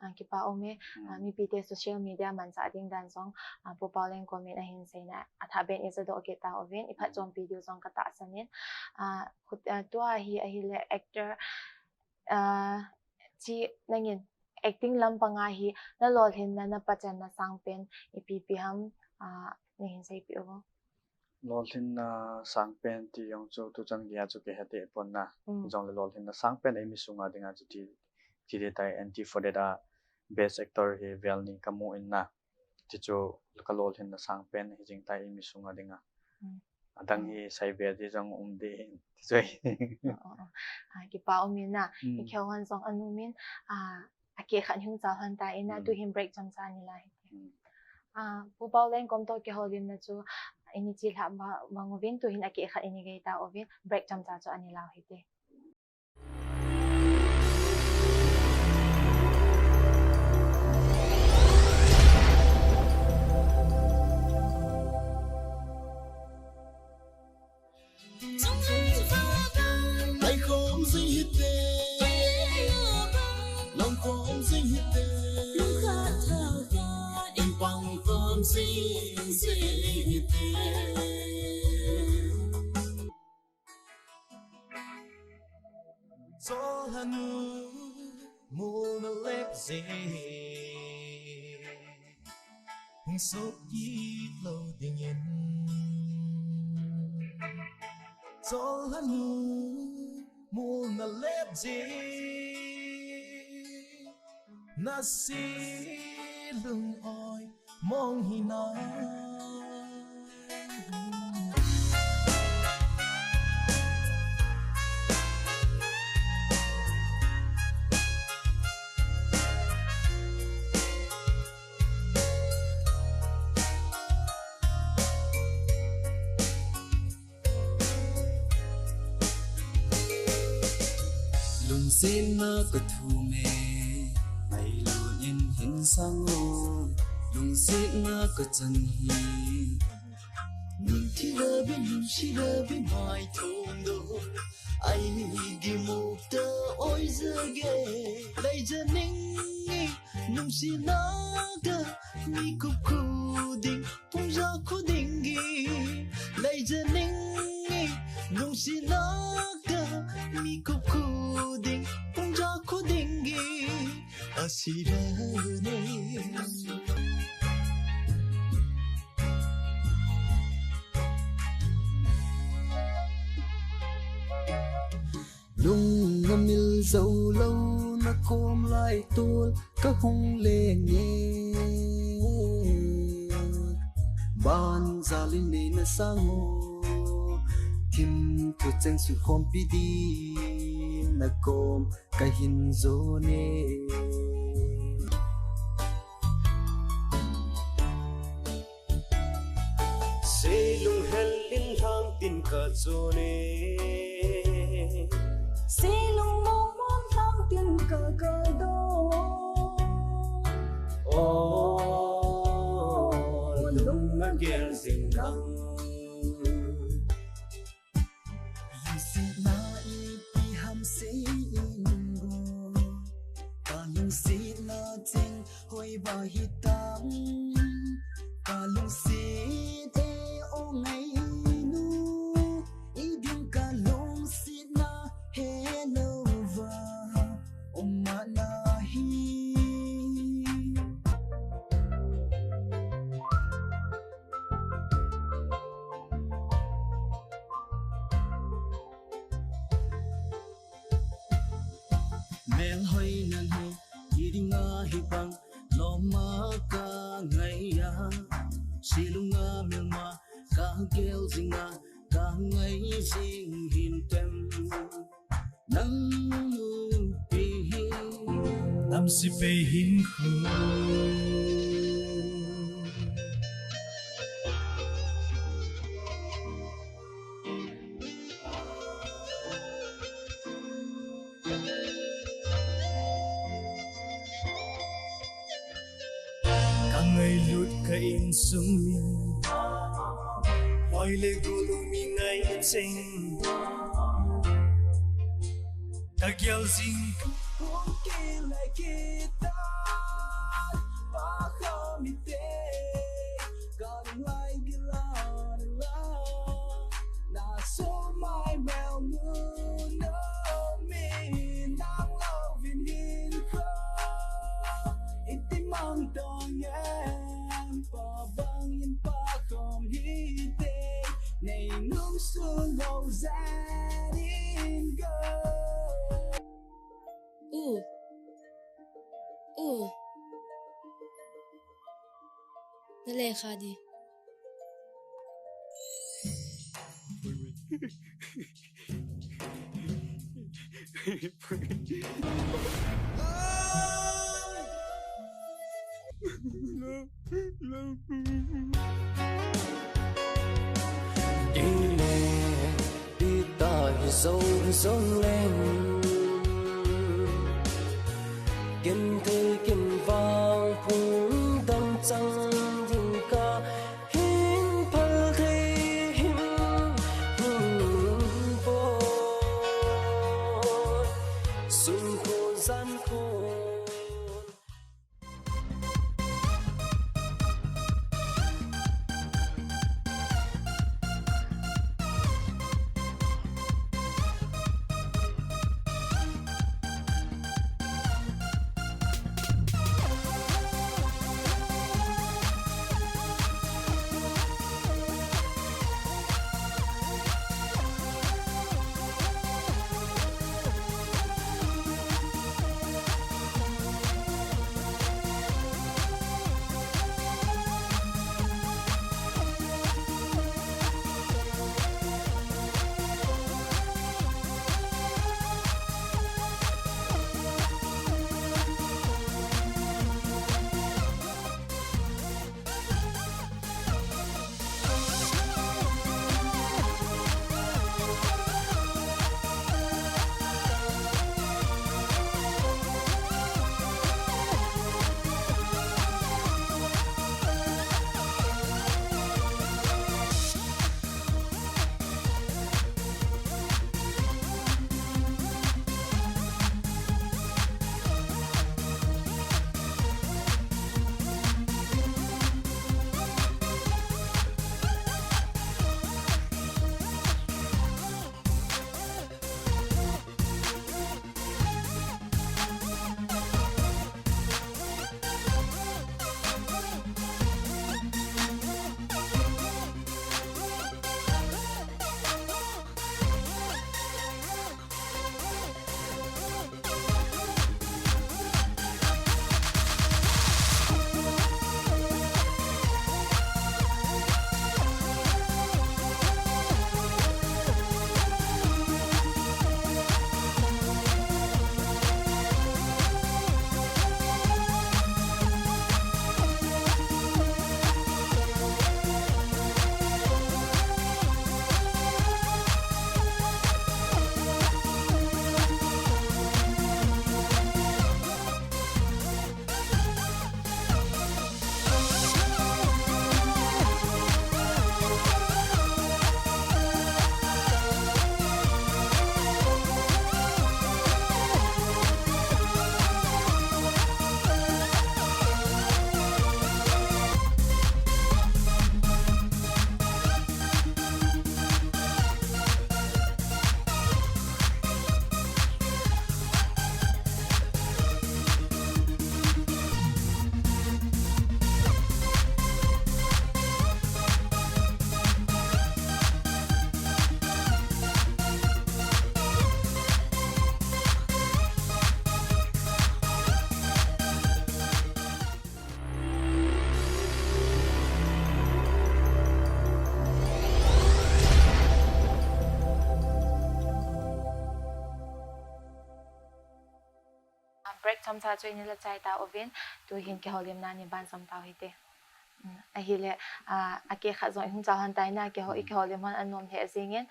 Ah, kipa um e, mm, ah, mipite social media manchah ding dan jong, ah, Pu Paoleng comment ahin seina athah beh in ijadoh kit tauvin, iphatchompi diu jong katahsan in. Ah, khut, ah, tua hi ahile actor, ah, chi nangin acting lampanga hi nalolhinna, napachatna sangpen ipi ipi ham, ah, nahin seipeh u. Lolhinna sangpen ti jong chu tuchan geiya chu kihe deh pon na. Mm. Hijongle lolhinna sangpen eimi sunga dinga chu ti, ti ding tai, N T forty-eight a best actor hi vel ni kamu in na. Ti chu kalolhinna sangpen hi jing tai eimi sunga dinga. Mm. Adang, mm, hi seibe ding jong um ding hin ti chu ahi. Oh, oh, oh. Ah, kipa um in na. Mm. Ikihou hon jong anom in, ah, akeh khat hung chal hon ta in na, mm, tuhin break chomcha ani lau hite. Mm. Ah, Pu Paoleng kom toh kihoulimna chu ini chilhah ma, mang uvin, tuhin akeh khat ini gei tauvin, break chomcha chu ani lau hite. Ai khom jing hite, long khom jing hite, in pang khom jing jing hite. Chol hanu muna lep jing. Hung sop kit lou dingin. Chol hanu muna lep jing. Nasi lung-oi mong hi na. Lungsetna ka thum e, ngailutna in hin sang o. Lungsetna ka chan hi. Nung thi rabin, nung si rabin, mai thong do. Ai ni gi muk ta oi zage. Lai ja ning e, nung si na ga, mi kup ku ding. Pungja khuding gi lei ja ning e, nungsi na ka mi kup khuding. Pungja khuding gi asira ne. Lung na mil jou lou na kom lai tol ka hung leng e. Ban jal in nei na sang o, Lungthim thucheng sukhompi din nakom kahin jone. Sei lunghel in lhang tin kajone. Sei lungmong mong lhang tin kakaldo. O, lung agel jing lang. Lungsetna ipi ham seiyin go. Kalungsetna cheng hoiba hitam. Kalungset e o ngainu. Idin kalungsetna helouva um nahi. Melhoina hi idinga hibang loma kangaiya. Sei lunga melma kagel jinga kangai jing hintem. Nang nupi hi tamsepei hinkho. Kangailut ka insung mi, hoi le gol u mi ngai cheng. Kagel jing kong kile kita, pa kami te, kalung lai gila la. Na so mai mel mu no mi nang lo vin hin ko. Iti mang dong em pa bang in pa kom hi te. Nei nung sun lo zan in go. U. U. Na lekha di. Ding le, pi ta hi zo, hi zo leng. Ken thei ken vang phung dang chang ding ka hin phal thei him, him poi. Sun khun jan khun. Chomcha chu ina lachai tauvin, tuhin kihoulimna nei banjom tau hite. Mm, ahile, ah, akeh khat jong ihung chal hon tai na, kiho-, mm, ikihoulim hon anom lheh jingin.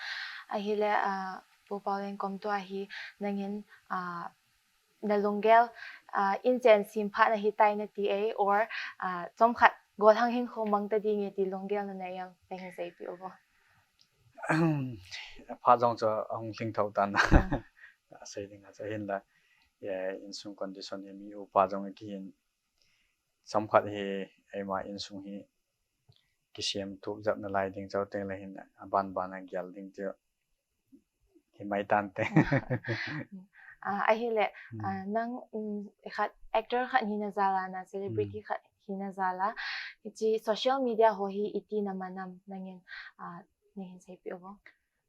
Ahile, ah, Pu Paolen kom tua hi nangin, ah, nalunggel, ah, inchen sem phat nahi tai nati e, or, ah, chomkhat gollhang hinkho mang ta ding e ti lunggel nanei em, nahin seipeh uvo. Phat jong chu ahung lhing thou tan. Ah. Asei ding a chu hinla, eh, insung condition hi mi upa jong kihin, chomkhat hi eima insung hi kisem tup jep nalai ding chau teng le hin aban ban a gel ding ti hi mai tante. Ah, ahile, hmm, ah, nang, um, khat, actor khat hina jal a na, celebrity, hmm, khat hina jal a, hiche social media ho hi iti naman am nangin, ah, nahin seipeh uvo.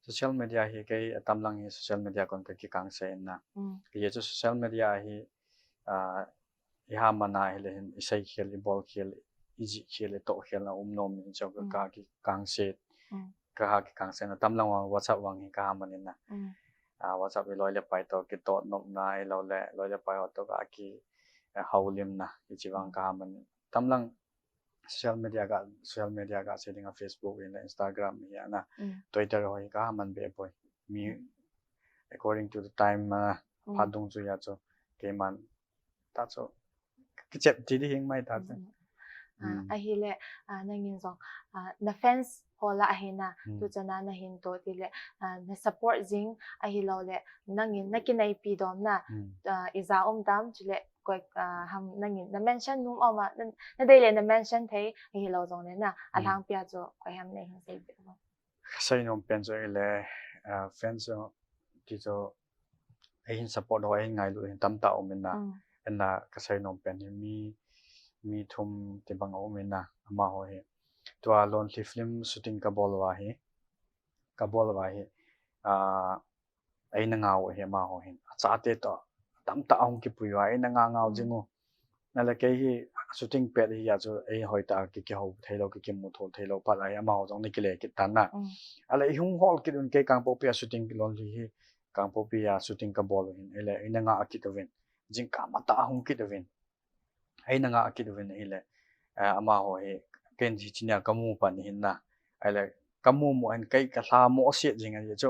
Social media hi kei atam lang hi social media kon kakikangse in na. Hmm. Kei chu social media hi, ah, iha man a hile hin, isei khel, ibol khel, ijih khel, itoh khel na um nom in chu, mm, kakikangse. Mm. Kakikangse na, atam lang vang WhatsApp vang hi kaha man in na. Mm. Ah, WhatsApp hi loi le pai toh kitoh nopna, ahilou le loi le pai ho toh kaki, eh, houlimna, hiche vang, mm, kaha man in. Atam lang social media ga, social media gasei ding a Facebook in, Instagram hi ana. Mm. Twitter ho hi kaha man be poi. Mi, mm, according to the time, ah, mm, phat dung chu ya chu keiman ta chu kichep ti ding mai ta chu. Mm. Ah, mm, ahile, ah, nangin jong, ah, na fans ho lah a hin na, mm, tuchan a nahin toh ti le, ah, na support jing ahilou le, nangin nakinaipi dom na, mm, ah, ija um tam, chule koi, ah, ham nangin na mention nom um a, na, nadei le na mention thei ahilou jong le na, mm, alhangpi a chu koi ham nahin seipeh uvo. Kasei nom pen chu ahile, ah, fans chu, ti chu, eihin support ho, eihin ngailut hin tamtah um in na. Mm. Hinla kasei nom pen hi mi, mi thum tibang aum in na, amaho hi. Tua Lonely film shooting kabol uva hi, kabol uva hi, ah, eina ngah u ahi amaho hin. Achate toh tamtah ahung kipui uva, eina ngah ngah u, mm, jing u. Nale kei hi shooting pet hi a chu ei hoitah a ki, kihou theilou, ki, kimuto theilou phat a hi amaho jong ana kile kit tan na. Mm. Ale ihung hol kit un, kei Kangpokpi a shooting, Lonely hi Kangpokpi a shooting kabol u hin. Ale eina ngah kit uvin. Jingkah matah ahung kit uvin. Eina ngah kit uvin ahile, eh, amaho hi, ken hiche nia kamu pan hin na. Ale kamu mo hin kei kalha mo set jing ahi chu.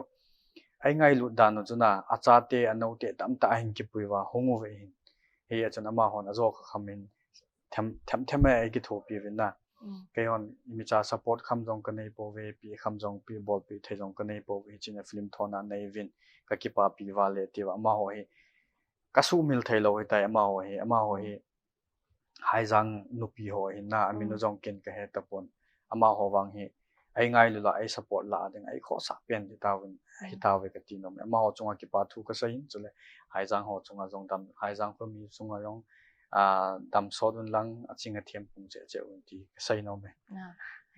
Eingailut dan u chu na, achate, anoute tamtah ahin kipui uva, hung uve hin. Hia chun amahon ajo kha kham in, them, them, them a eikithopi uvin na. Mm. Keihon imacha support kham jong kanei pouve, pe kham jong, pe bolpi thei jong kanei pouve, hiche nia film thona nei uvin, kakipapi uva le ti uva, amaho hi, kasuhmil theilou hitai amaho hi, amaho hi, mm, Haijang nupi ho ahin na, amin u, mm, jong ken kahe tapon. Amaho vang hi, eingailut a, eisupport lah ding a, eikhohsah pen hitauvin, mm, hitauve kati nom e. Amaho chunga kipa thu kasei in, chule Haijang ho chunga jong dam, Haijang khomi chunga jong, ah, damsot un lang, aching athem pung cheh cheh un ti kasei nom e. Ah,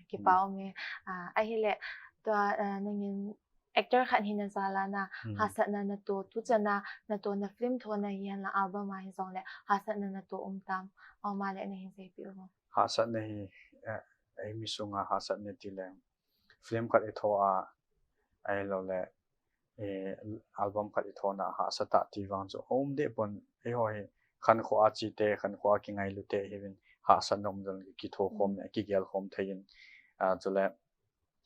kipa, mm, um e. Ah, ahile, tua, ah, nangin actor khat hina jal a na, hmm, hahsatna nato, tuchan a nato, na film thona hihen lang album a hijongle, hahsatna nato um tam, aum a le nahin seipeh uvo. Hahsatna hi, eh, eimi sunga hahsatna ti le, film khat itho a, ahilou le, eh, album khat ithona hahsa tah ti vang chu aum deh pon, eiho hi khankho a chite, khankho a kingailute hiuvin, hahsatna um jong kitho khom, hmm, kigel khom thei in, ah, chule,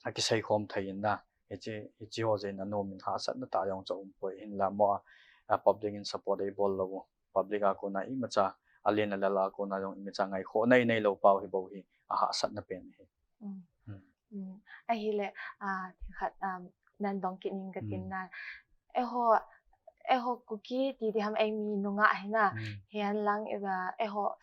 akisei khom thei in na. Hiche, hiche ho jeh in anom in, hahsatna tah jong chu aum poi, hinla mo a, a public in support eibol lou u. Public a kona imacha, alen alal a kona jong imacha ngaikhohna inei lou pau hi bou hi, ahahsatna pen ahi. Mm. Hmm. Mm. Ahile, ah, thil khat, ah, nan dong kit ning katin, hmm, na. Eiho, eiho Kuki ti diham, eimi nungah hi na. Hmm. Hihen lang, eh, eiho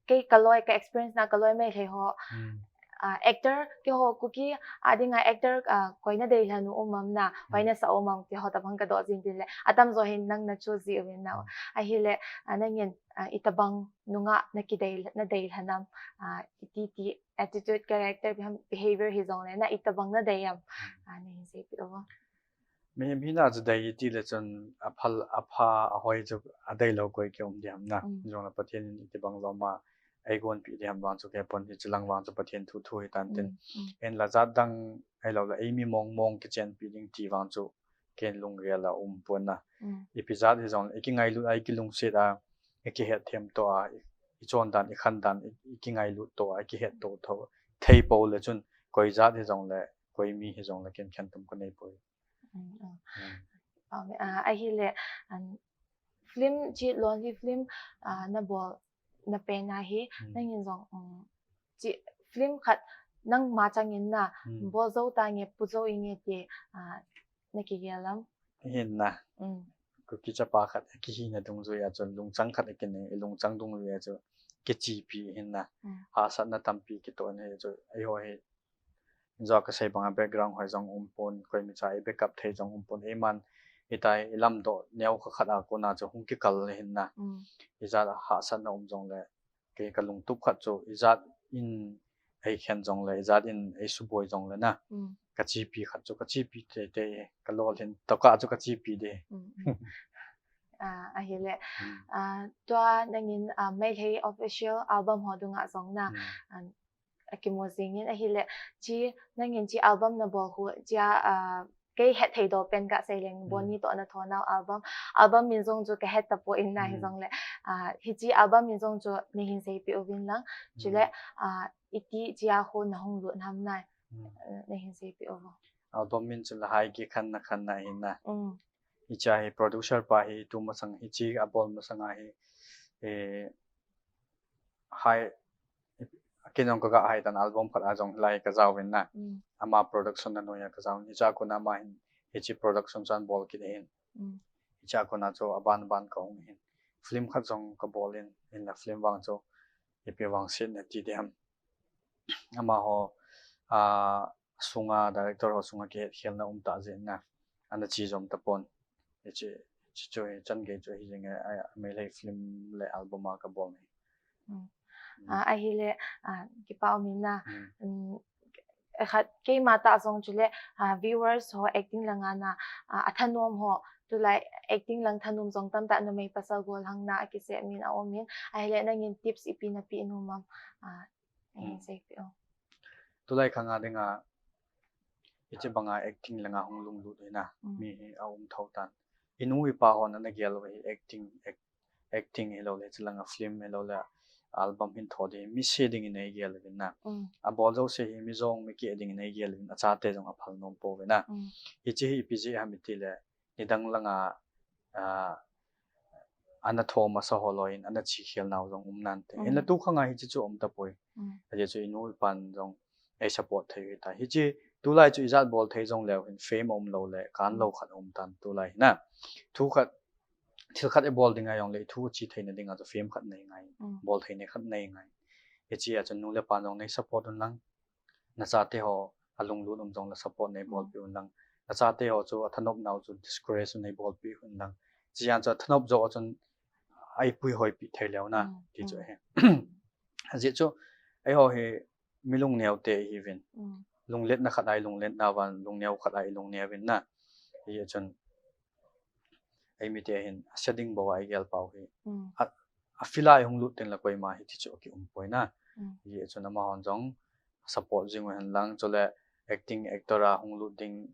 kei kaloi, ka experience na kaloi Meitei ho, hmm, ah, actor, keiho Kuki a dinga actor, ah, koi nadei lhon u um am na, koi, hmm, nasah u um am ti ho tabang kadoh jin tin le. Atamjo hin nang nachu ji uvin na. Hmm. Ahile, ah, nangin, ah, itabang nungah nakidei, nadei lhon am, ah, iti ti attitude, character, behavior hijongle na itabang nadei am, hmm, ah, nahin seipeh uvo. Mihem hina chu dei iti le chun aphal, apha, ahoi chu adei lou koi kium diham na. Mm. Jongle Pathen in itibang lom a eigonpeh diham vang chu kei pon, hiche lang vang chu Pathen thu thu hitan tin. Mm, mm. Hinla jat dang ahilou le eimi mong mong kichenpi ding ti vang chu ken lunggel a um pon na. Mm. Ipi jat hijongle ikingailut a, ikilungset a, ikihet them to a, i, ichon dan, ikhan dan, i, ikingailut to a, ikihet to to thei pou le chun, koi jat hijongle, koi mi hijongle, ken khen tum kanei poi. Mm, mm. Mm. Um, ah, ahile, um, film chi, Lonely film, ah, nabol na pen ahi, Mm. nangin jong, um, chi film khat nangma changin na, Mm. bol jou tange, pu jou inge ti, ah, nakigel am? Hinna. Mm. Kuki chapa khat kihina dungjui a chun lungchang khat kinei, lungchang dungjui a chu kichepi hinna. Mm. Hahsatna tampi kitoh in hi chu, eiho hi, jo kasei banga background hoi jong umpon, koimi cha i backup thei jong umpon, eiman, itai, ilamdoh neo kha khat a kona chu hung kikal hinna. Mm. Ijat hahsatna um jongle, kei kalungtup khat chu, ijat in eikhen jongle, ijat in eisuboi jongle na. Mm. Kachepi khat chu, kachepi teitei, kalolhin tokah chu kachepi de. Mm, mm. Ah, ahile, Mm. ah, tua nangin, ah, Meitei official album ho dunga jong na, Mm. ah, akimu jingin ahile, chi nangin chi album nabol hu, chia, ah, kei hetthei doh pen kasei leng, Mm. Bonnie toh nathonau album, album min jong chu kahet tapon na Mm. hijongle, ah, hichi album min jong chu nahin seipeh uvin lang, chule, Mm. ah, iti chia hu nahung lut ham na, Mm. ah, nahin seipeh uvo. Album min chu Lahai Gikhanna Khanna hinna. Mm. Hichea hi producer pa hi tu masang, hichi abol masanga hi, eh, hai, ken jong kaga hai tan album khat a jong hilai kajaovin na. Mm. Ama production na noiya kajaovin. Hichea kona ama hin, hichi production chan bol kit ahin. Mm. Hichea kona chu aban ban kahung hin. Film khat jong kabol in, hinla film vang chu, ipi vangset nati diham. Amaho, ah, sunga, director ho sunga kihetkhelna um tah jeh in na, ana chi jom tapon. Hichi, hichi chu hi chan gei chu hi jing e, a, a Meitei film le album a kabol ni. Mm. Mm. Ah, ahile, ah, kipa umin na, Mm. mm, khat keima tah jong chule, ah, viewers ho acting langa na, ah, athanom ho, tulai acting lang thanom jong tamtah numei pasal golhang na akisem in aumin, ahile nangin tips ipi napeh nom am, ah, Mm. Seipeh o. Tulai khanga dinga, hichi banga acting langa hung lunglut hina, Mm. mi hi aum thou tan. Inu ipa hon ana gel uva hi acting, ac-, acting hilou le, hichi langa film hilou le, album hin tho ding, mi se dingin eigel uvin na. Mm. Abol jouse hi mi jong mi keh dingin eigel uvin, achate jong aphal nom pouvin na. Mm. Hichi hi ipi jeh ham itile, nidang langa, ah, ana tho masa ho loiyin, ana chekhel nau jong um nante. Mm. Hinla tu khanga hichi chu um tapoi. Mm. Ajeh chu inu ipan jong ei support thei u hita. Hichi tulai chu ijat bol thei jong leu hin fame aum lou le, kan lou Mm. khat aum tan tulai hi na. Thu khat, thil khat ibol ding a jong le, ithu achi theina dinga chu fame khat nei ngai. Mm. Bol theina khat nei ngai. Hichea chu nu le pan jong nei support un lang. Nachate ho alunglut um jongle support nei Mm. bolpeh un lang. Nachate ho chu athanop nau chu discourage nei bolpeh un lang. Chijan chu athanop jou a chun eipui hoipeh thei leu na, Mm. ti chu Mm. ahi. Ajeh chu, eiho hi mi lungneo te ihiuvin. Mm. Lungletna khat a ilunglet nauva, lungneo khat a ilungneo uvin na. Hijeh chun, eimite hin, ase ding bou a igel pau hi. Mm. A, a field a ihung lut teng le koima hiti chu akium poi na. Mm. Hijeh chun amahon jong support jing u hen lang, chule acting actor a hung lut ding,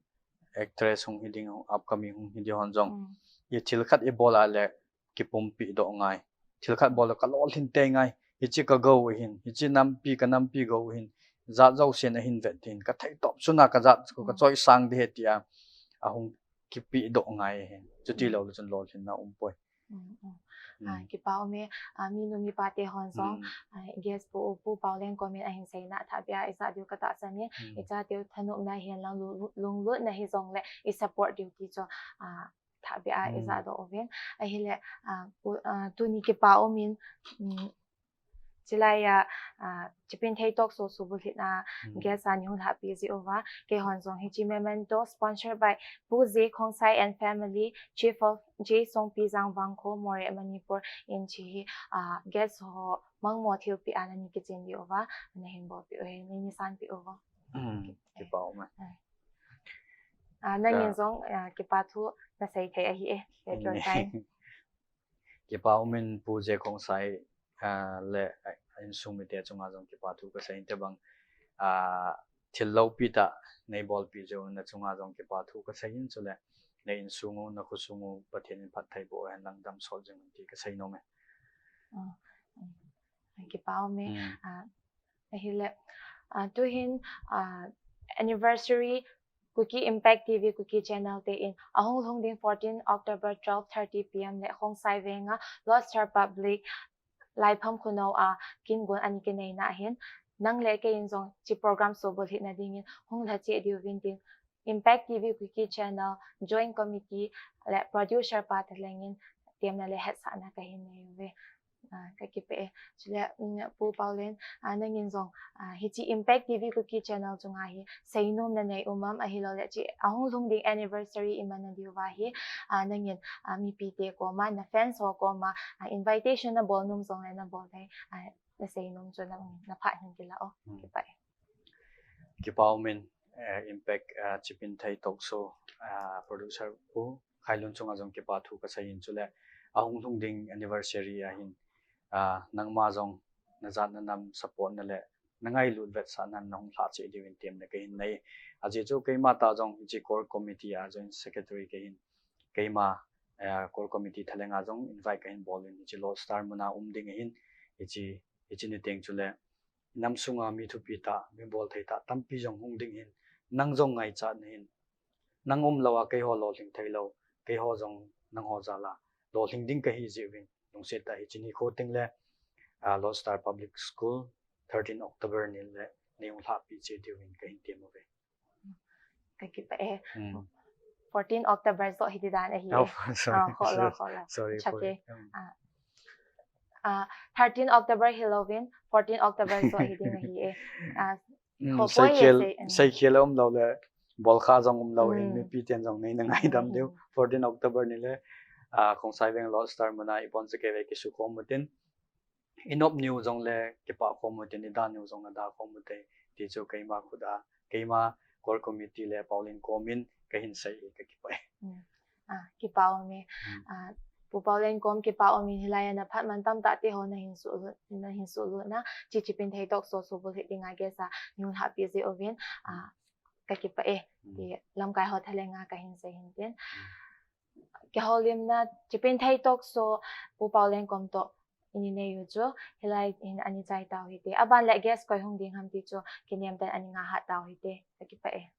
actress hung hi ding, upcoming hung hi ding hon jong. Mm. I thil khat ibol a le kipumpi doh ngai. Thil khat bol le kalolhin tei ngai. Hichi kagou ahin, hichi nampi, kanampi gou ahin. Jat jousen ahin vet ding, kathei top suna kajat chu Mm. kachoisang ding ahi tia ahung kipe doh ngai ahin. Chuti Mm. lou le chun lolhinna um poi. Mm, mm. Ah, Mm. kipa um e, ah, minu mipa te hon jong, Mm. ah, guest pu, Pu Paoleng comment ahin seina thahbeh a ijat diu katahsan in, Mm. ijat diu thanopna hihen lang lu-, lu-, lunglutna hijongle isupport diu ti chu, ah, thahbeh a Mm. ijat doh uvin. Ahile, ah, pu-, ah, tuni kipa um in, mm, chilai a, ah, Chipinthei Talk Show subulhit na Mm. guest a neihung lhahpi jeh uva, keihon jong hichi memento sponsored by Pu J Khongsai and family, Chief of J Songpi Jangvangkho, Moreh, Manipur, in hichi hi, ah, guest ho mangmo thilpeh a nani kichen diu va, nahin bolpeh u ahi, nei nisanpeh uvo. Mm, kipa um e. Ah, nangin Ka- jong, ah, kipa thu nasei thei ahi e, let your time. Kipa um in Pu J Khongsai, ah, le, ah, insung mite chunga jong kipa thu kasei in tebang, ah, thil loupi tah nei bolpeh jeh u na chunga jong kipa thu kasei in, chule na insung u, na khosung u Pathen in phatthei boh hen lang damsot jing un ti kasei nom e. Ah, mm. Kipa ume. Hmm. Ah, ahile, ah, tuhin, ah, anniversary Kuki Impact T V Kuki channel te in ahung lhung ding fourteen October twelve thirty P M le Khongsai Veng a Lord Star Public Laipham Khunou a kin gon ani kinei na hin nang le kei in jong chi program subul hina ding in hung lha che diu vin tin Impact T V Kuki channel joint committee le producer pa te leng in tiamna le hetsahna kahin nei uve. Ah, ka kipe e. Chule, mm, Pu Paolen, ah, nangin jong, ah, hichi Impact T V Kuki channel chunga hi seinom na nei um am ahilou le chi ahung lhung ding anniversary iman na diu va hi, ah, nangin, ah, mipi te koma, na fans ho koma, ah, invitation na bol nom jong le na bol dai, ah, na seinom chu na, na phat hin kila o. Hmm. Kipa e. Kipa umin, eh, Impact, eh, Chipinthei Talk Show, eh, producer Pu Khailun chunga jong kipa thu kasei in chule ahung lhung ding anniversary a hin, ah, nangma jong na jat na nam support na le na ngailut vetsahna na hung lha che diu in tiamna kahin nei. Ajeh chu keima ta jong hichi core committee a joint secretary kahin keima, eh, core committee thaleng a jong invite kahin bol in hichi Lord Star mun a um ding ahin hichi, hichi ni teng chule nam sunga mi thupi ta, mi bol thei ta tampi jong hung ding hin, nang jong ngaichat na hin, nang um lou a keiho lolhing thei lou, keiho jong nangho jal a lolhing ding kahi jeh uvin, lungset tah a hichi ni kho teng le, ah, Lord Star Public School, thirteen October ni le nei hung lhahpi che diu vin kahin tiam uve. Ka kipa e. Hmm. Fourteen October joh hiti dan ahi e. Oh, sorry, Ah, kho lo, sorry, kho lo. Sorry, Chak Pu. E. Hmm. Ah, ah, thirteen October hilou vin, fourteen October joh hiti ahi e. Ah, Hmm, kho poi e seikhel, sei, hmm. Seikhel um lou le, bol kha jong um lou hin, Hmm. mipi ten jong nei na ngaidam Hmm. diu. Fourteen October ni le, ah, Khongsai Veng Lord Star mun a ibon sa kei ve kisu khom u tin. Inop niu jong le kipa khom u tin, ida niu jong ada khom u te, ti chu keima khut a, keima core committee le Paolen komin kahin sei e, ka kipa e. Hmm. Ah, kipa ume. Hmm. Ah, Pu Paolen kom kipa umin hilai a na phat man tamtah te ho na hin sulut, na hin sulut na, chi Chipinthei Talk Show subul hit ding a guest a nei hung lhahpi jeh uvin, ah, ka kipa e, Hmm. ti lamkai ho thaleng a kahin sei hin tin. Hmm. Kihoulimna Chipinthei Talk Show Pu Paolen kom toh ini nei u chu, hilai hin ani chai tau hite. Aban le guest koi hung ding ham ti chu, kinem ten ani nga hat tau hite. Ka kipa e.